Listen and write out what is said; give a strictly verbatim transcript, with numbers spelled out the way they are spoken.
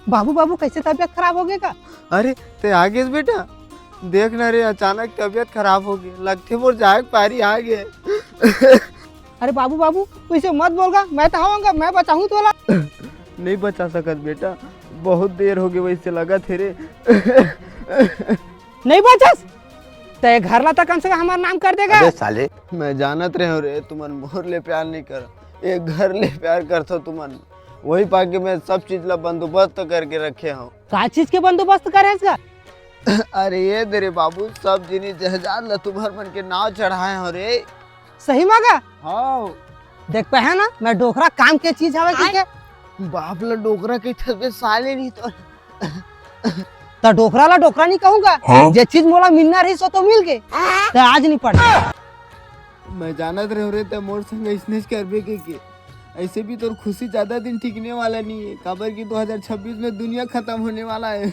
बाबू, बाबू, कैसे तबीयत खराब हो गए का? अरे, ते आ गेस बेटा? देख ना रे, अचानक तबीयत खराब हो गई, लगथे मोर जाए के पारी आ गए। अरे बाबू, बाबू, तू इसे मत बोलगा, मैं तो हवंगा, मैं बचाहूँ तोला। नहीं बचा सकत बेटा, बहुत देर हो गई वैसे लगत हे रे। नहीं बचस? ते घर ला तो कम से कम हमार नाम कर देगा। अबे साले। मैं जानत रहे हूँ रे, तुमन मोर ले प्यार नहीं कर, ये घर ले प्यार करथो तुमन। वही पाके मैं सब चीज ला बंदोबस्त करके रखे हूँ। का चीज के बंदोबस्त करे हस गा? अरे ये दे रे बाबू, सब जिनिस जायदाद ला तुम्हर मन के नाव चढ़ाए हूँ रे। सही मा गा? हाँ। देख पे है ना, मैं डोकरा काम के चीज हवे कहिके। बाप ला डोकरा के थबे साले नहीं तो। त डोकरा ला डोकरा नहीं कहूंगा। हाँ? जे चीज मोला मिलना रही सो तो मिल गए, त आज नहीं पड़े। मैं जानत रहे रे, ते मोर संग इसने करबे के, के। ऐसे भी तोर खुशी ज्यादा दिन टिकने वाला नहीं है, काबर कि दो हज़ार छब्बीस में दुनिया खत्म होने वाला है।